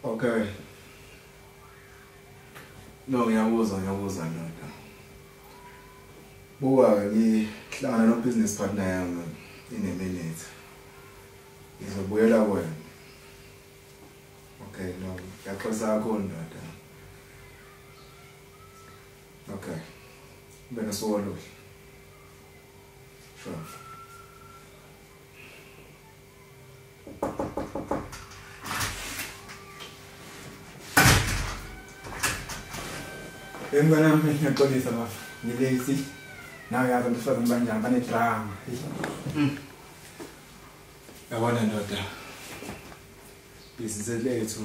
Okay. No, ngiyakuzwa ndoda. Buka ngihlangana no business partner yami in a minute. Ngizobuyela kuwena. Okay, no, ngiyaxolisa kakhulu ndoda. Okay. Ube nosuku oluhle. Sure. Mngani wami ngiyaxolisa bafo. Ngilesi. Nawe yazi abantu besifazane banjani banedrama. Yabona ndoda. Ibhizinisi lethu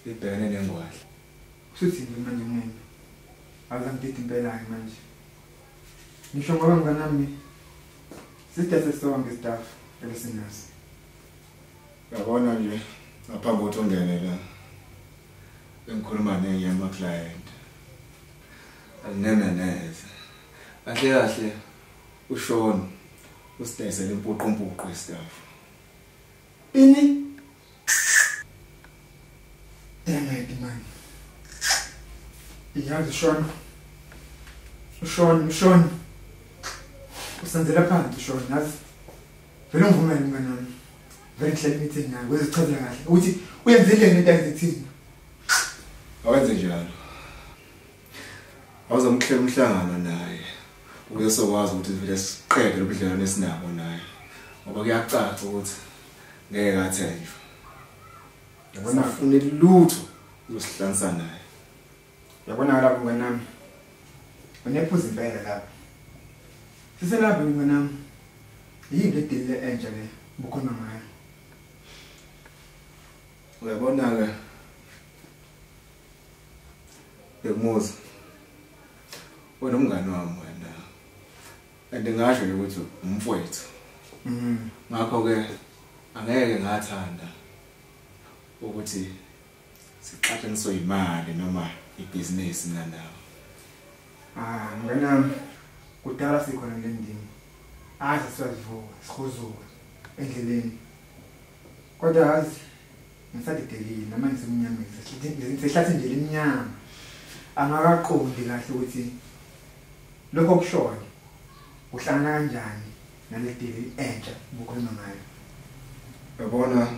libhekene nengwadla. Usuthini manje mina? Awuzangididi impela manje. Ngisho ngoba mngani wami sidase sonke staff ebesinaso. Yabona nje ngaphambi kokuthi ungene la. Bengikhuluma nenye yama client. Alinene neze. Kahle kahle uShona usidayisele impuqumpuqu istaff. Ini? Damn it man. Iyazi uShona. uShona. Usanzela phansi uShona yazi. Vele ungivumele mngani wami. Vele ngihlele meeting naye kuzichazela kahle ukuthi uyenzile lento ayizithini. Awenze njalo. Awuzomhlela umhlangano naye. Ukuze sokwazi ukuthi vele siqede lobudlelwano esinabo naye. Ngoba kuyacaca ukuthi ngeke athenjwe. Yabona ufune lutho uzosihlanganisa naye. Yabona lapho mngani wami. Unephuza impela lapho. Siselapha mngani wami. Yini le deal entsha le bukhona ngayo? Uyabona ke Bekumuzi. Wena umngani wami wena. And ngasho nje ukuthi umfowethu. Ngakho ke angeke ngathanda ukuthi sixatshaniswe imali noma ibhizinisi mina nawe. Ah, mngani wami kudala sikhona le ndima. Aze siyazivuka, sihuzuka endleleni. Kodwa yazi ngisadidekile namanje semnyameni, sehlathi nje lemnyama. Angakaqondi kahle ukuthi lokho kushoyo uhlangana kanjani nale deal entsha obukhuluma ngayo. Yabona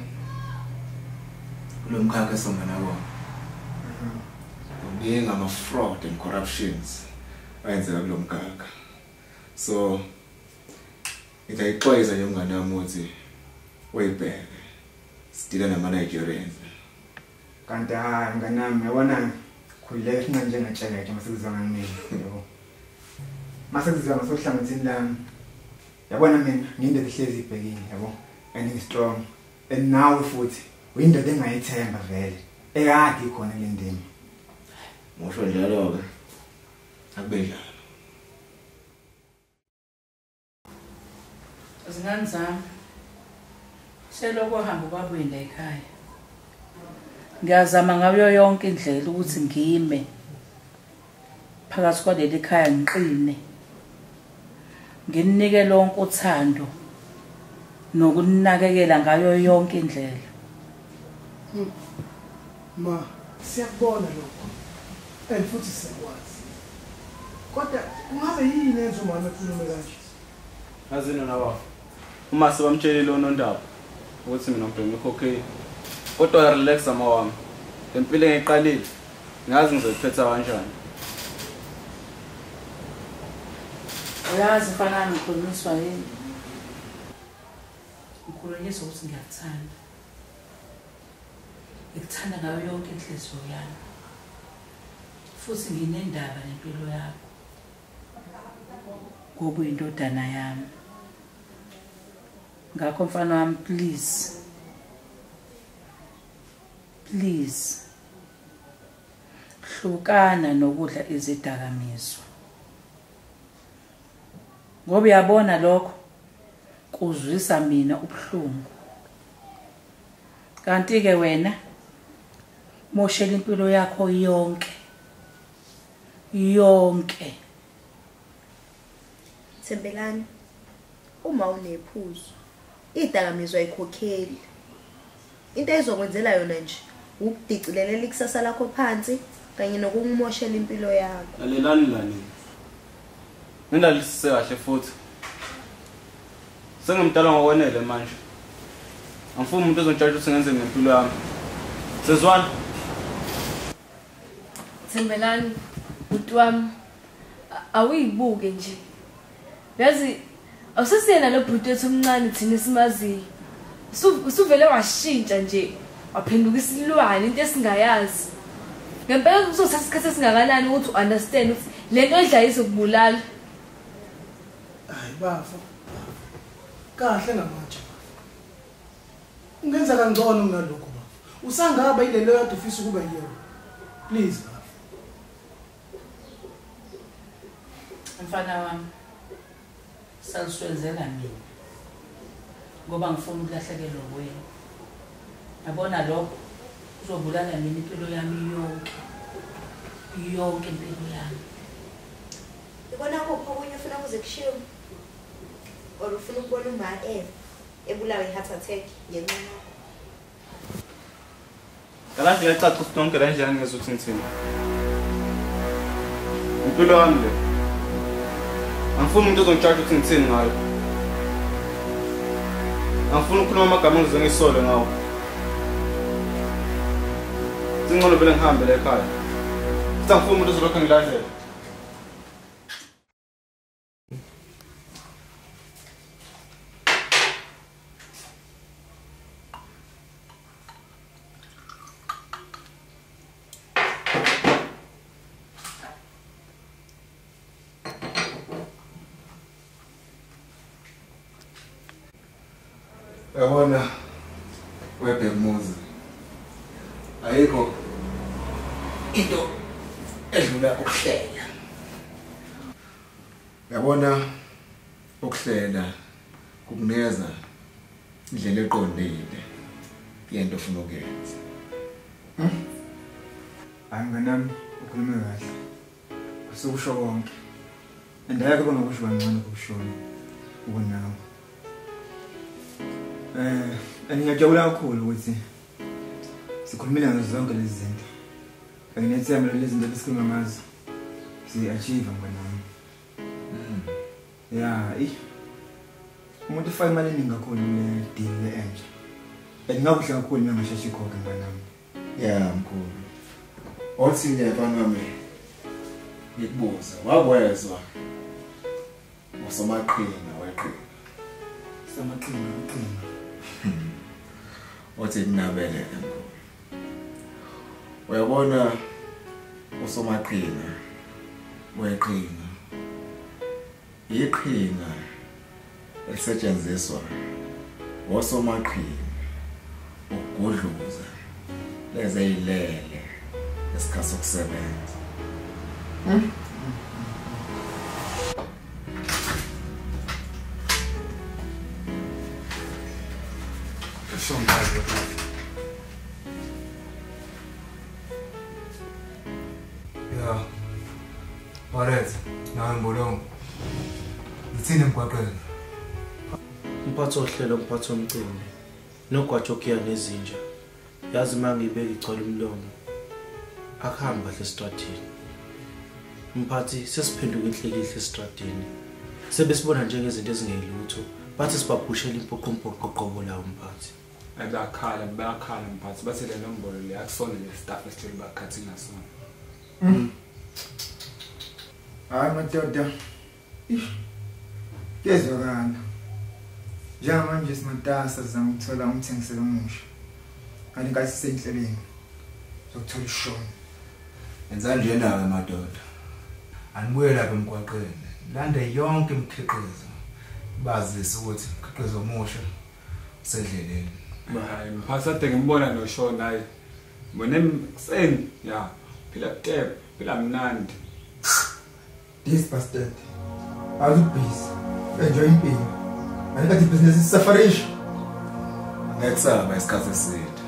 lo mkhakha esongena kuwona. Kuningi ama fraud and corruptions ayenzeka kulo mkhakha. So ngiyayixwayisa nje mngani wami ukuthi uyibheke. Sidila nama Nigerians. Kanti hayi mngani wami yabona khululeka sinqane njengatshela nje masekuzwa ngamina yabo. Masekuzwa ngasohlangothini lami. Yabona mina ngiyindoda ehlezi ibhekile yabo and ngi-strong and nawe futhi uyindoda engayithemba vele ekade ikhona kule ndima. Ngisho njalo ke. Akube njalo. Zingane zami selokhu wahamba ubaba ekhaya. Ngiyazama ngayo yonke indlela ukuthi ngime phakathi kwaleli khaya ngiqine. Nginike lonke uthando nokunakekela ngayo yonke indlela. Ma, siyakubona lokho. And futhi siyakwazi. Kodwa kungabe yini enza umama ekhulume kanje? Azino nawa. Uma sebamtshelile uNondaba ukuthi mina ngibhema icocaine. Kodwa relax ama wami. Lempilo engiqalile ngazi ngizoyiphetha kanjani. Uyazi mfana ngikhulunyiswa yini? Ngikhulunyiswa ukuthi ngiyakuthanda. Ngikuthanda ngayo yonke inhliziyo yami. Futhi nginendaba nempilo yakho. Ngoba uyindodana yami. Ngakho mfana wami please. Please. Hlukana nokudla izidakamizwa. Ngoba uyabona lokho kuzwisa mina ubuhlungu. Kanti ke wena moshela impilo yakho yonke. Yonke. Thembelani, uma unephuzo, idakamizwa ayikhokheli. Into ezokwenzela yona nje Ukudicilelela ikusasa lakho phansi kanye nokukumoshela impilo yakho. Lalelani lani. Nindalisise kahle futhi. Sengimdala ngokwanele manje. Angifuni umuntu ozongitshala ukuthi ngenze ngempilo yami. Sezwana. Thembelani, bhuti wami, awuyibuke nje. Yazi awusesiyena lo bhuti wethu omncane thina esimaziyo. Usuvele washintsha nje, waphenduka isilwane into esingayazi. Ngempela uzothatha isikhathi esingakanani ukuthi u-understand ukuthi le nto odlayo izokubulala. Hayi bafo. Kahle ngamanje. Ungenza kangcono kunalokho bafo. Usangaba ile leyo kade ufisa ukuba yiyona. Please bafo. Mfana wami, saliswenzela mina ngoba ngifuna ukulahlekelwa wena. Yabona lokho uzobulala mina impilo yami yonke. Yonke impilo yami. Ibona kuphi okunye ufuna kuze kushiwo? Or ufuna ukubona uma ebulawa i-heart attack ngenxa yakho? Kahle kuyacaca ukuthi nonke la ndlela ngezwe ukuthi ngithini. Impilo yami le. Angifuni umuntu ozongitshala ukuthi ngithini ngayo. Angifuni ukukhuluma amagama engize ngisole ngawo. Singcono vele ngihambe la ekhaya. Futhi angifuni umuntu ozolokhu engilandela. Yabona webhemuzi ayikho into edlula ukuhlela. Yabona ukuhlela kukunikeza indlela eqondile yento ofuna ukuyenza. Hayi mnganami, ukhulume kahle. Usukusho konke. And ayakho bangakusho kancane ukushona ukunawe. Ngiyajabula kakhulu ukuthi sikhulumile ngazo zonke lezi zinto. Kanye nethemba lezi zinto esikhuluma ngazo siyi-achieve mnganami. Ya, umuntu ufaka imali eningi kakhulu kule deal le entsha. And ngakuhle kakhulu mina ngasheshe ikhokhe mnganami. Ya mkhulu. Othi nje mfana wami ngikubuza, wakwezwa usomaqhinga weqhinga. Samaqhinga weqhinga. Othi kunabeleke mkhulu. Uyabona usomaqhinga weqhinga. Iqhinga elisetshenziswa osomaqhinga ukugudluza leze ilele isikhathi sokusebenza. Ya. Barret, nawe Mbolongo. Ngithini emgwaqeni? Umphathi ohlelo, umphathi omcimbi. Nogwajo ogiya nezinja. Yazi uma ngibeka igcwala umlomo. Akuhambi kahle esitradini. Mphathi sesiphenduka inhlekihli esitradini. Sebesibona njengezinto ezingeyilutho. Bathi sibaphushela impoqompoqo qobo lawo mphathi. Bayakhala, bayakhala mphathi. Bathi le nombolo le akusona le staff esithole bakhathi ngasona. Hayi madoda. Kuyezwakala. Njengamanje simatasa sizama ukuthola umthengiselo omusha. Kanti nkathi sisenhlelweni zokuthola ishoni. Enza njena-ke madoda. Anibuye lapha emgwaqeni. Lande yonke imikhiqizo. Bazise ukuthi umkhiqizo omusha usendleleni. Hayi mphathi ade ngimbona noShona hayi. Mbone ekuseni ya phila tep, phila mnandi. This bastard. Awubhizi. Enjoy impilo. Anikathi ibhizinisi sisafarisha. Angeke saba isikhathi eside.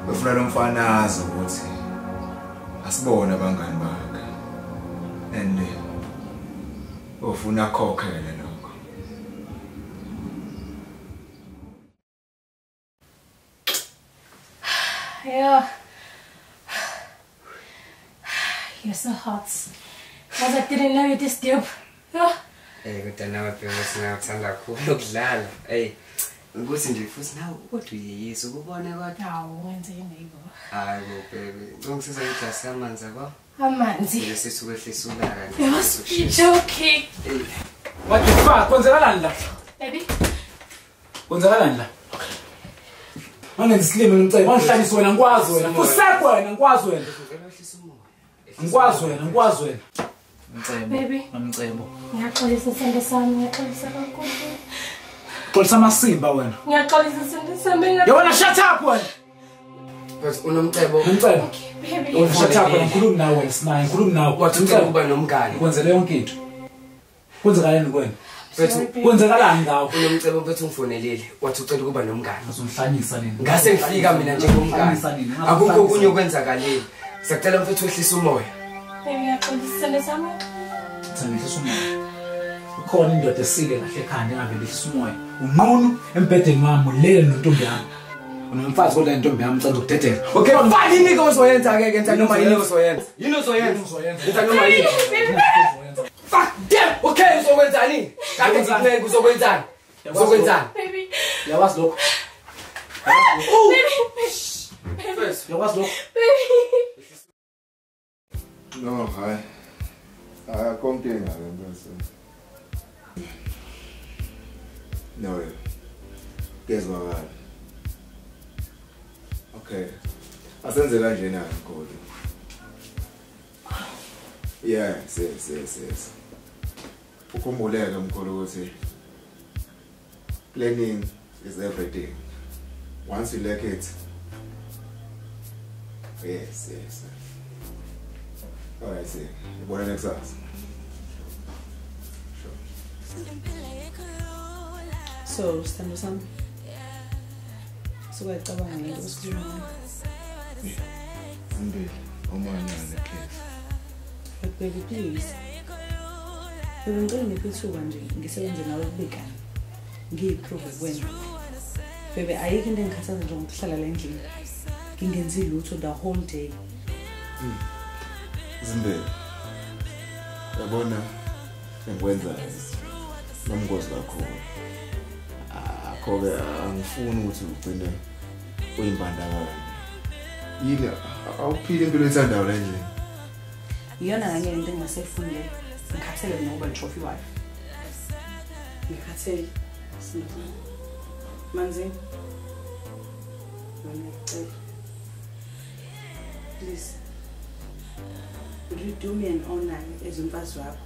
Befuna lo mfana azi ukuthi asibone abangani bakhe. And ufuna akhokhele lokho. Yeah. You're so hot. As I didn't know you this deep. Yeah. Hey, kodwa nawe bheka singakuthanda kakhulu ukudlala. Hey, ukuthi nje futhi nawe kodwa uyeyisa ukubona kodwa. Hawu, wenze yini bo? Hayi bo baby, ngisiza iglasi yamanzi yabo. Amanzi. Bese ukwehlisa ulaka. You must be joking. What the fuck? Kwenzakalani la? Baby. Kwenzakalani la? Manje ngisilime ngicela wangihlalisa wena ngikwazi wena. Fusekwe wena ngikwazi wena. Ngikwazi wena, ngikwazi wena. Baby. Nomcebo. Ngiyaxolisa sithando sami, ngiyaxolisa kakhulu. Xolisa amasimba wena. Ngiyaxolisa sithando sami. Yabona shut up wena. But unomcebo. Nomcebo. Baby. Wena shut up wena ngikhuluma nawe wena sinaye ngikhuluma nawe. Wathi ucela ukuba nomngane. Kwenzele yonke into. Kwenzakalani kuwena? Kwenzakalani ngawe? Unomcebo mfethu ungifonelile. Wathi ucela ukuba nomngane. Uzongihlanyisa nini? Ngase ngifika mina njengomngane. Akukho okunye okwenzakalile. Siyacela mfethu wehlisa umoya. Baby, ngiyaxolisa sithando sami. Ngihlisa umoya. Ukhona indoda esile kahle ekhanda engavele ihlisa umoya. Unqunu embhedeni wami ulele nontombi yami. Unomfazi kodwa intombi yami ucela ukudedela. Okay, fine yini ke ozoyenza ke kenza noma yini ozoyenza. Yini ozoyenza? Yenza noma yini? Fuck damn. Okay, uzokwenzani? Kade ngikuneke uzokwenzani? Uzokwenzani? Baby. Yawazi lokho. Baby. Yawazi lokho. Baby. No, hayi. Akho nkinga ke mfethu. No. Kezwakala. Okay. Asenze kanje na mkhulu. Yes, yes, yes, yes. Ukhumbuleke mkhulu ukuthi planning is everything. Once you lack it. Yes, yes. All right, see. Ibona next class. Sure. So, sithando sami. Sukuyacabanga ngento osikhuluma ngayo. Mbili, umanyane please. But baby please. Baby ngicela ngiphe ithuba nje ngisebenze nawe kube kanye. Ngiyiprove kuwena. Baby ayikho into engikhathaza nje ngokuhlala la endlini. Ngingenzi lutho the whole day. Zimbili. Yabona engikwenzayo nomngozi kakhulu. Akho-ke angifuni ukuthi ugcine uyimbandakanya. Yini awuphile impilo oyithandayo la endlini? Iyona kanye into engingasayifuni le. Ngikhathele mina ukuba trophy wife. Ngikhathele. Manzi. Mina ngicela. Please. Would you do me an honor as umfazi wakho?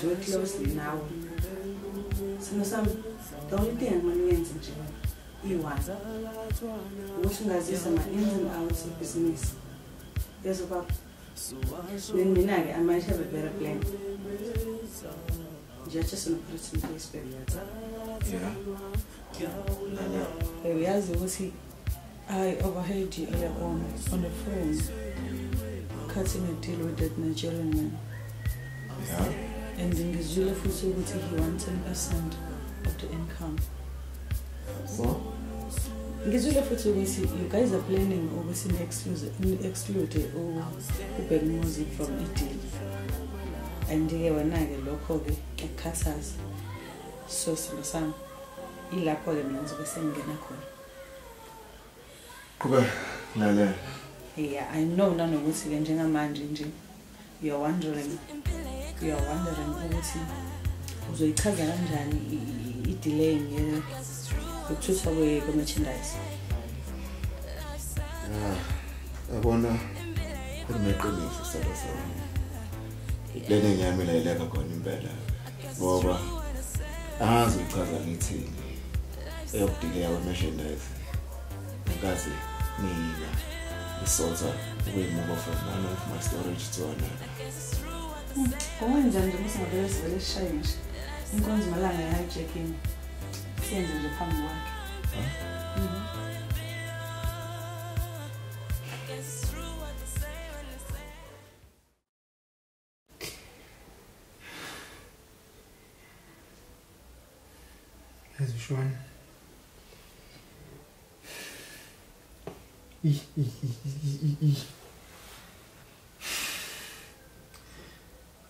To work closely now. Sino sami, the only thing engimane uyenze nje iyi-one. Ukuthi ungazisa ma-ins and outs ebhizinisi. Yezo baba. Then mina-ke, I might have a better plan. Nje, I just wanna put it in place, baby. Yeah. Baby, yazi ukuthi I overheard you earlier on the phone cutting a deal with that Nigerian man. Yeah. And ngizwile futhi ukuthi he wants 10% of the income. So? Ngizwile futhi ukuthi you guys are planning ukuthi ni-exclude uBhekumuzi from i-deal. And-ke wena-ke lokho-ke kuyakukhathaza. So silo sami, ilapho-ke mina ngizobe sengingena khona. Qhubeka, lalela. Yeah, I know nanokuthi-ke njengamanje nje you're wondering ukuthi uzoyichaza kanjani i-delay yokuthuthwa kwe-merchandise. Yabona kuneqiniso sithando sami. I-planning yami la ileka khona impela ngoba angazi uyichaza ngithini eyokudileya kwe-merchandise ngenkathi mina ngisotha ukuyimuva from one of my storage to another. Kungenzani nje uma singavele sivele sishaye nje inkonzo malanga ya-hijacking siyenze nje phambi kwakhe. Yazi Shona,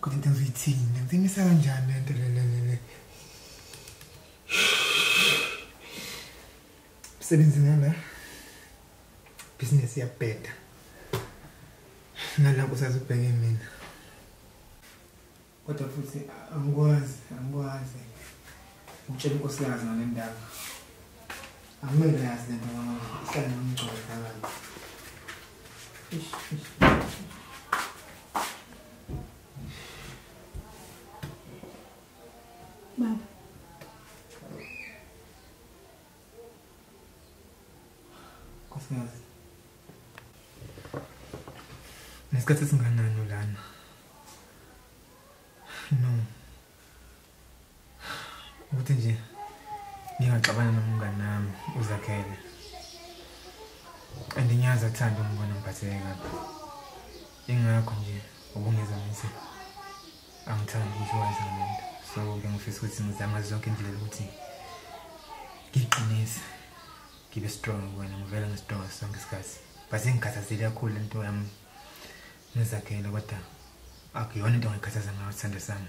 Kodwa into engizoyithini? Ngizimisa kanjani lento le? Msebenzi ngala. Business iyabheda. Nalapho usazubheke mina. Kodwa futhi angikwazi ukutshela unkosikazi ngale ndaba. Angimele yazi lento ngoba ihlale nomgcobo phakathi. Ish. Baba. Nkosikazi. Nesikhathi esinganani lana? No. Ukuthi nje ngingaxabana nomngane wami uZakhele. And ngiyazi athanda umbona ngiphatheke kabi. Ingakho nje ubungeza ngithi angithandi ukuthi wazi ngento. So ngifisa ukuthi ngizama zonke indlela ukuthi ngiqinise. Ngibe strong wena ngivela ngistrong sonke isikhathi. But ngikhathazekile kakhulu lento yami noZakhele kodwa akuyona into engikhathaza ngayo sithando sami.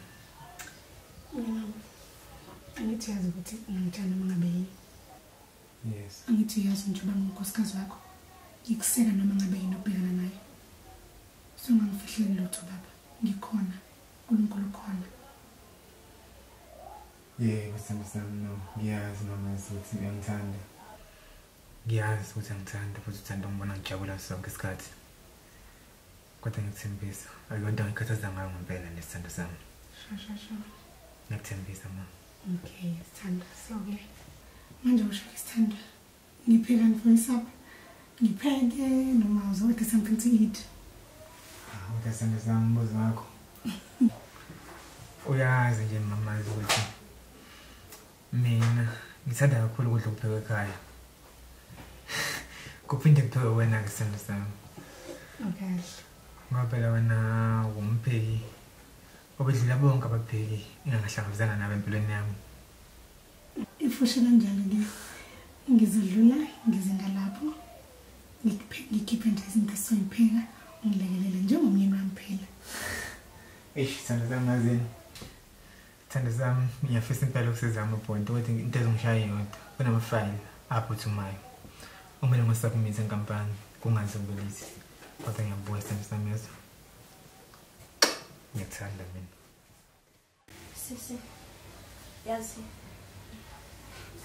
Mina angithi yazi ukuthi ungithanda noma ngabe yini. Yes. Angithi yazi nje uba ngunkosikazi wakho. Ngikuseka noma ngabe yini obhekana naye. So ungangifihleli lutho baba. Ngikhona. uNkulunkulu khona. Yebo sithando sami no. Ngiyazi mama ukuthi uyangithanda. Ngiyazi ukuthi angithanda futhi uthanda ungibona ngijabula sonke isikhathi. Kodwa ngikuthembisa, akuyonto engikhathaza ngayo ngempela nesithando sami. Sure. Ngiyakuthembisa ma. Okay, sithando. So-ke manje usho isithando. Ngipheka for isapho. Ngipheke noma uzo-order something to eat. Kodwa sithando sami umbuzo wakho. Uyazi nje mama ukuthi mina ngithanda kakhulu ukudla okuphekwe ekhaya. Kuphinde kuphekwe wena-ke sithando sami. Okay. Ngoba phela wena umpheki obedlula bonke abapheki engingahlangabezana nabo empilweni yami. Ifushe kanjalo-ke ngizodlula ngize ngalapho ngikhiphe nje izinto esizoyipheka ungilekelele njengomyeni wami phela. Eish sithando sami ngazini. Sithando sami ngiyafisa impela ukusizama ubhonto ukuthi into ezongishaya iyodwa kunamafayili aphuthumayo. Kumele ngisubmit enkampani kungaze kube late. Kodwa ngiyabuya sithando sami yazo. Ngiyakuthanda mina. Sisi, yazi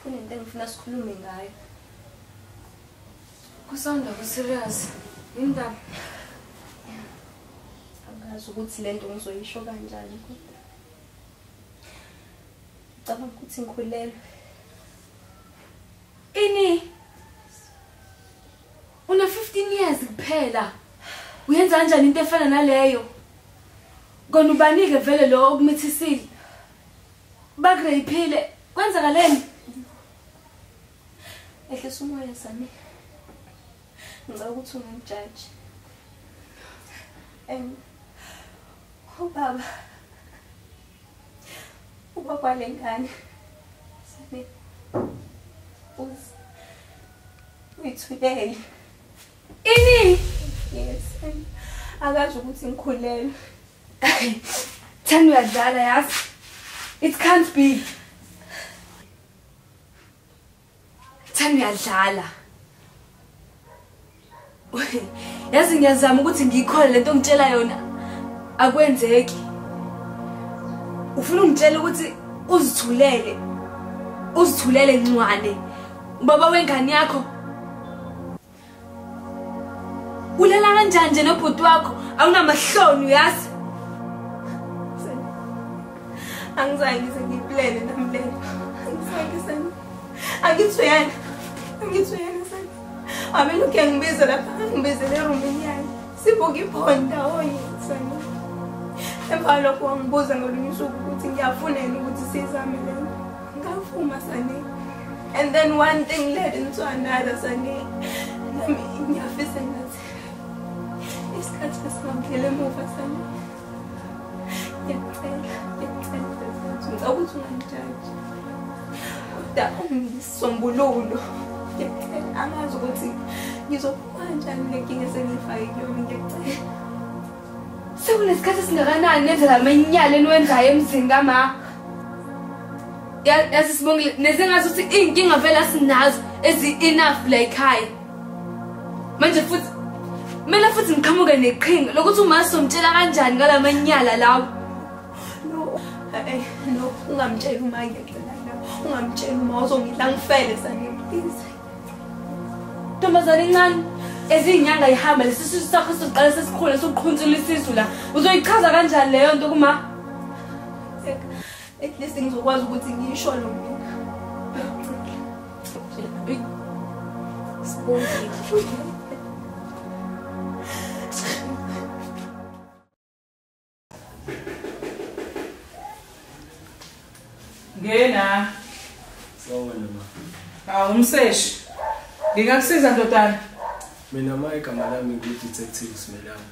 kunento engifuna sikhulume ngayo. Kusanda kuserious. Indaba. Angazi ukuthi lento ngizoyisho kanjani kodwa. Ngicabanga ukuthi ngikhulelwe. Ini? Una 15 years kuphela. Uyenza kanjani into efana naleyo? Kona ubanike vele lo okumithisile. Bakureyiphile. Kwenzakaleni? Ehlisa umoya Sami. Ngicela ukuthi ungijaji. And ubaba wale ngane Sami uyithulele. Ini? Yes. Akazi ukuthi ngikhulelwe. Thanda uyadlala yazi. It can't be. Thanda uyadlala. Yazi ngiyazama ukuthi ngiyikhole lento ongitshela yona. Akwenzeki. Ufuna ungitshela ukuthi uzithulele. Uzithulele ncwane. Ubaba wengane yakho. Ulala kanjani nje nobhuti wakho? Awunamahloni uyazi. Angizange ngize ngiyiplane nami lento. Angizange Sami. Angithi uyena Sami. Wabelokhu engibiza lapha ngibizele erumini yakhe. Sibuka iphone ndawonye Sami. Emva kwalokho wangibuza ngolunye usuku ukuthi ngiyafuna yini ukuthi sizame lento. Ngavuma Sani. And then one thing led into another Sani. Nami ngiyafisa ngathi isikhathi sesingabuyela emuva Sani. Ngiyacela ngicela ukuthi ungangijaji. Kodwa ungisisombululo. Ngiyakucela, angazi ukuthi ngizophuma kanjani kule nkinga esengiyifake kuyona, ngiyakucela. Sekunesikhathi esingakanani nenza la manyala eniwenzayo emzini kama? Yazi Sibongile, neze ngathi iy'nkinga vele asinazo ezi-enough la ekhaya. Manje futhi kumele futhi ngiqhamuke neqhinga lokuthi uma sizomtshela kanjani ngala manyala lawo. No, no, ungamtsheli uma, ngiyacela la. Ungamtsheli uma, uzongidla ngifele Sani, please. Ntombazane encane, eziyinyanga ihamba lesi sisu sakho sizoqala sesikhule soqhunsula isisu la. Uzoyichaza kanjani leyo nto kuma? At least ngizokwazi ukuthi ngisho lo mina. Sibongile. Ngena. Sawubona ma. Hawu umseshi. Ngingakusiza ndodana. Mina ma igama lami ngu-Detective Simelane.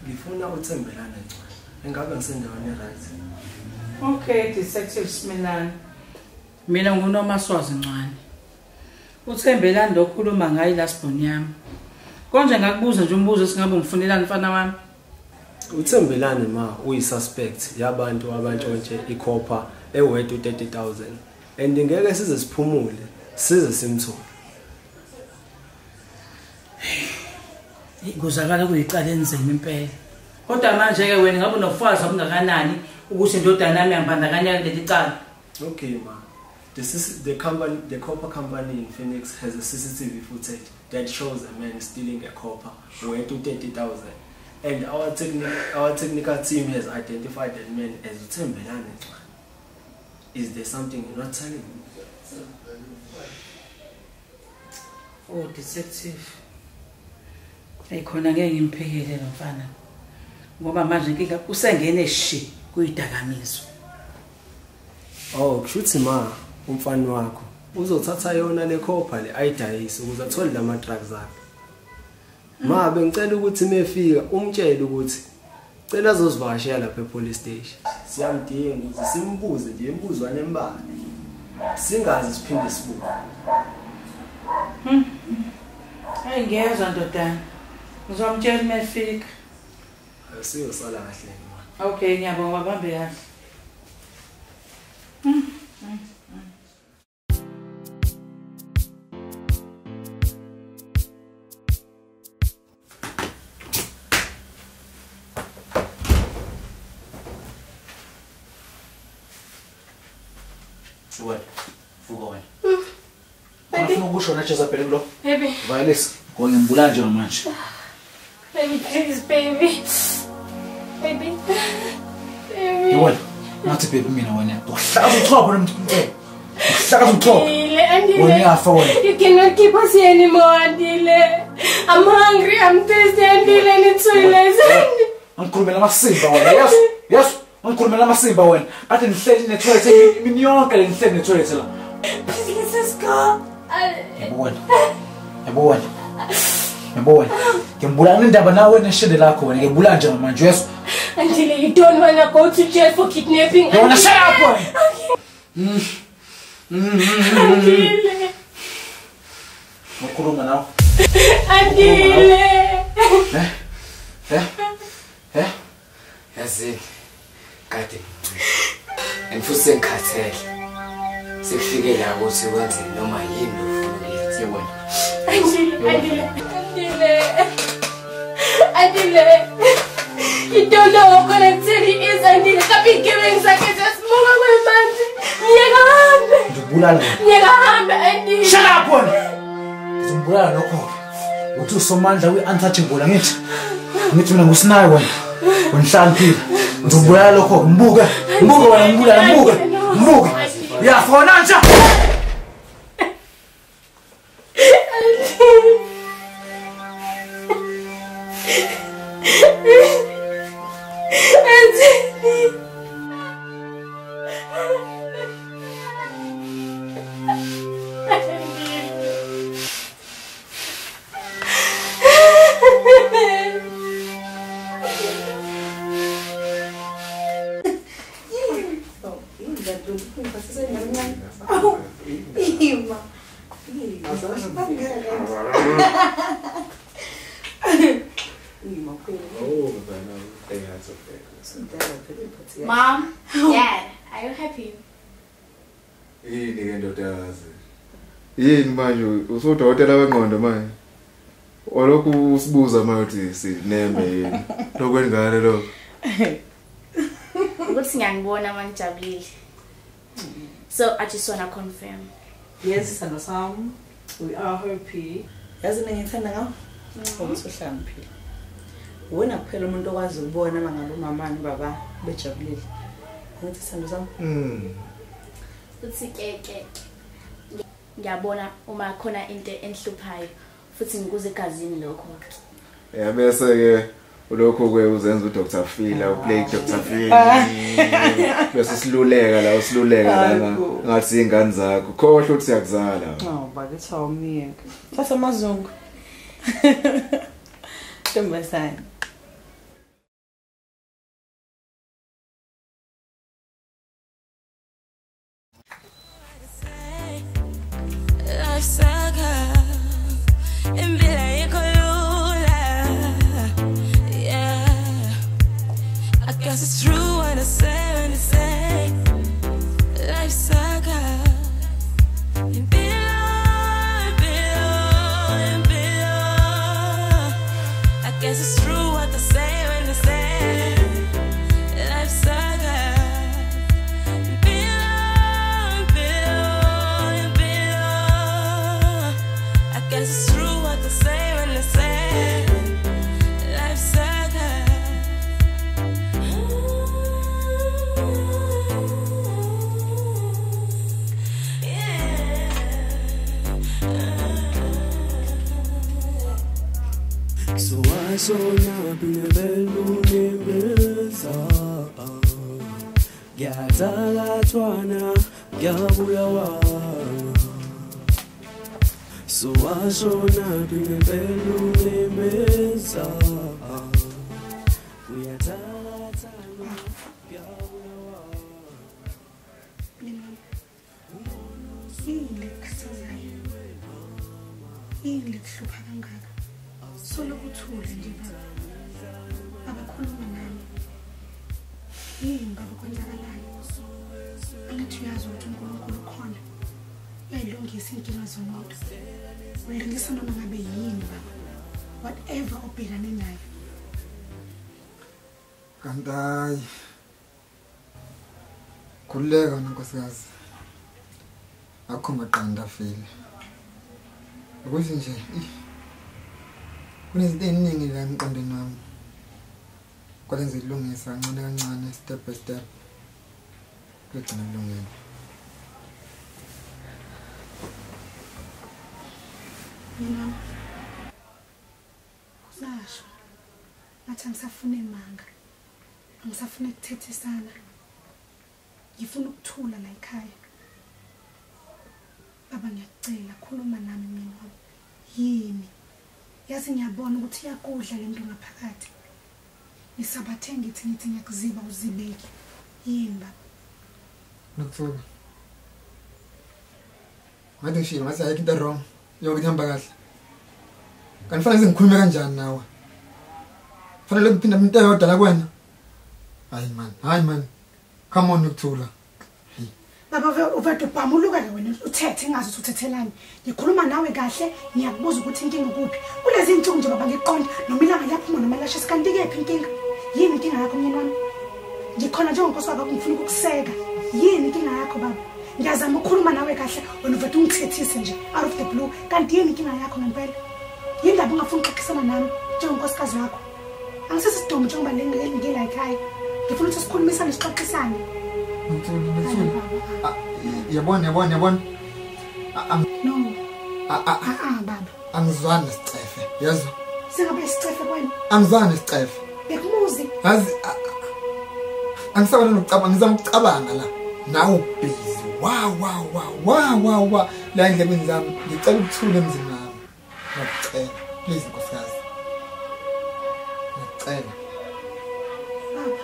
Ngifuna uThembelani Ncwane. Engabe ngisendaweni e-right? Okay, Detective Simelane. Mina nguNomaswazi Ncwane. uThembelani lokhuluma ngaye last born yami. Konje ngakubuza nje umbuzo esingabe ungifunelani mfana wami. uThembelani ma uyi-suspect yabantu abantshontshe ikhopha ewethu 30,000 and ngeke size siphumule size simthole. Kuzakala kuyicala enzima impela. Kodwa manje ke wena ngabe unofakazi obungakanani ukuthi indodana yami yambandakanya kuleli cala? Okay ma. The company, the copper company in Phoenix has a CCTV footage that shows a man stealing a copper worth 30,000. And our technical team has identified that man as uThembelani Ncwane. Is there something you're not telling me? Oh, detective. Hey, khona ngeke ngimphekele lo mfana. Ngoba manje inkinga usengene shi kuyidakamizwa. Oh, kushuthi ma umfana wakho uzothatha yona le copper le ayidayise ukuze athole lama drugs akhe. Ma bengicela ukuthi mefika umtshele ukuthi cela azozivakashela lapha epolice station. Siyamdinga ukuthi simbuze nje imbuzwane embalwa. Singaze siphinde sibuke. Hayi ngiyezwa ndodana. Ngizomtshela mefika. Asiyosala kahle ma. Okay, ngiyabonga, babambe kahle. Wena, vuka wena. Baby. Kusho na Jezebel kulo. Baby. Violence, ngiyambulala nje manje. Baby, please baby. Baby. Baby. Wena, ngathi baby mina wena. Uhlakaza uchopho nomntu. Uhlakaza uchopho. Wena uyafa wena. You cannot keep us here anymore, Andile. I'm hungry, I'm thirsty, Andile, I need toilet. Angikhulumela amasimba wena. Yes. Yes. Angikhulumela amasimba wena. Kade nihleli ne-toilet imini yonke le nihleli ne-toilet la. Please let us go. Yebo wena. Yebo wena. Yebo wena. Ngiyambulala indaba nawe neshende lakho wena. Ngiyambulala nje manje yeso. Andile, you don't wanna go to jail for kidnapping. You wanna shut up wena. Andile. Ngikhuluma nawe. Andile. Eh? Eh? Yazini. Kade and futhi sengikhathele. Sekufike la ukuthi wenze noma yini ofuna ukuyenza wena. Andile, Andile, Andile. Andile. You don't know how connected he is, Andile. Stop giving seconds. Just move away manje. Ngiyeka hambe. Ngizobulala. Ngiyeka hambe, Andile. Shut up wena. Ngizombulala lokho. Uthi usomandla we-untouchable ngithi. Ngithi mina ngusinayo wena. Wenihlaniphile. Ngizobulala lokho. Mbuke. Mbuke wena ngibulala mbuke. Mbuke. Uyafona nje. Andile. Mom, Dad, are you happy? Yini ke ndodakazi? Yini manje usudokotela wengqondo manje? Olokhu usibuza manje ukuthi sinembe yini? Lokwengane lokho. Ukuthi ngiyangibona manijabulile. So I just wanna confirm. Yes, sithando sami. We are happy. Yazi mina ngithanda ngawo? Ukuthi uhlangphile. Wena kuphela umuntu okwazi ukubona mangabe umama nobaba bejabulile. Ngithi sithando sami. Uthi ke ngiyabona uma khona into enhluphayo futhi ngikuze egazini lokho. Yeah, bese ke ulokhu ke uzenza uDr Phil, uplay Dr Phil. Bese siluleka la, usiluleka lana ngathi ingane zakho. Khohlwa ukuthi siyakuzala. Oh, bakithi awumiyeke. Thatha amazungu. Ntombazane. It's true when I say, life's saga. And below, below, and below. I guess it's true what they say when they say, life's saga. And below, below, and below. I guess it's true what they say when they say, life's saga. So I saw nothing So I saw nothing. Solo kuthule nje baba. Baba khuluma nami. Yini baba kwenzakalani? Angithi uyazi ukuthi uNkulunkulu ukhona. Uyayilungisa inkinga zomuntu. Uyilungisa noma ngabe yini baba. Whatever obhekane nayo. Kanti hayi. Khululeka wena nkosikazi. Akho maqanda afile. Ukuthi nje kunezinto eziningi la emqondweni wami. Kodwa ngizilungisa kancane kancane, step by step. Kugcina kulungile. Mina usasho ngathi angisafune manga. Angisafune ukuthethisana. Ngifuna ukuthula la ekhaya. Baba ngiyakucela khuluma nami mina wami. Yini? Yazi ngiyabona ukuthi iyakudla lento ngaphakathi. Ngisabathe ngithi ngiyakuziba uzibeke. Yini baba? Nokuthula. Ngathi ngishilo ngathi ayikho into wrong. Yonke ihamba kahle. Kanti fanele ngikhulume kanjani nawe? Fanele ngiphinda into eyodwa la kuwena. Hayi man, hayi man. Come on Nokuthula. Baba uvede ubhamuluka ke wena uthethe ngazi ukuthi uthethelani. Ngikhuluma nawe kahle ngiyakubuza ukuthi inkinga ukuphi. Kulezi insuku nje baba ngiqonda noma ilanga liyaphuma noma lashisa kanti kephi inkinga? Yini inkinga yakho myeni wami? Ngikhona njengonkosi wakho ngifuna ukukuseka. Yini inkinga yakho baba? Ngiyazama ukukhuluma nawe kahle wena uvede ungithethise nje out of the blue. Kanti yini inkinga yakho ngempela? Yini ndaba ungafuni ukuxoxisana nami njengonkosikazi wakho? Angisisidomu njengoba ngila ekhaya. Ngifuna ukuthi sikhulumisane sixoxisane. Nokuthula. Yabona. No. Baba. Angizwani nesicefe, yezwa? Singabe isicefe kwena? Angizwani nesicefe. Bekumuzi. Yazi angisabona nokucabanga, ngizama ukucabanga la. Nawe busy. Wa. La endlebeni zami ngicela ukuthula emzini wami. Ngiyacela. Please nkosikazi. Ngiyacela. Baba.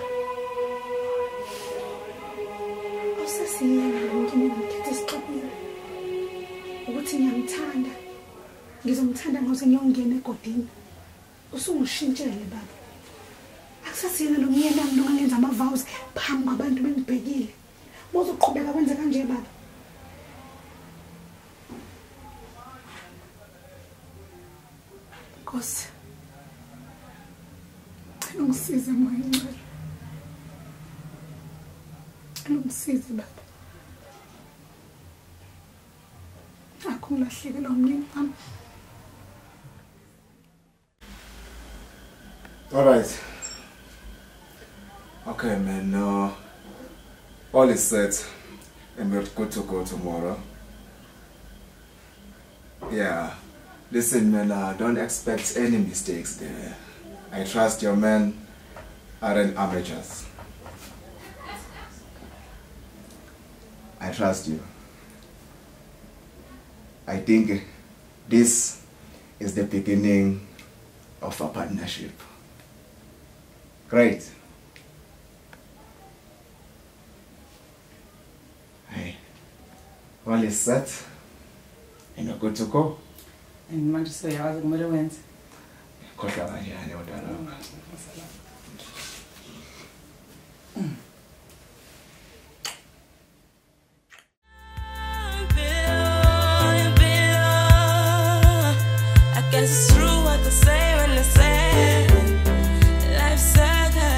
Awusasiyena lo muntu engikhethe esixoxile. Ukuthi ngiyamthanda. Ngizomthanda ngoze ngiyongena egodini. Usungishintshele baba. Akusasiyena lo myeni wami lo ngenza ama-vows phambi kwabantu bengibhekile. Bozoqhubeka kwenze kanje baba. Nkosi, cela ungisize Moya Oyingcwele. Cela ungisize baba. Akho ngilahlekelwa umyeni wami. All right. Okay, man. All is set, and we're good to go tomorrow. Yeah. Listen, man. Don't expect any mistakes there. I trust your men aren't amateurs. I trust you. I think this is the beginning of a partnership. Great. Hey, all is set and we're good to go. And manje soyazi kumele wenze. Kodwa kanjani kodwa lokho? I guess it's true what they say when they say life's saga.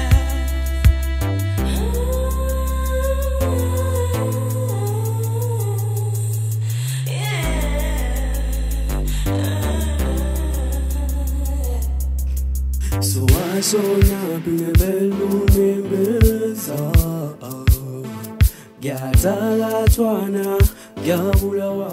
So I saw nabingebelunembeza Ngiyathakathwana ngiyabulawa.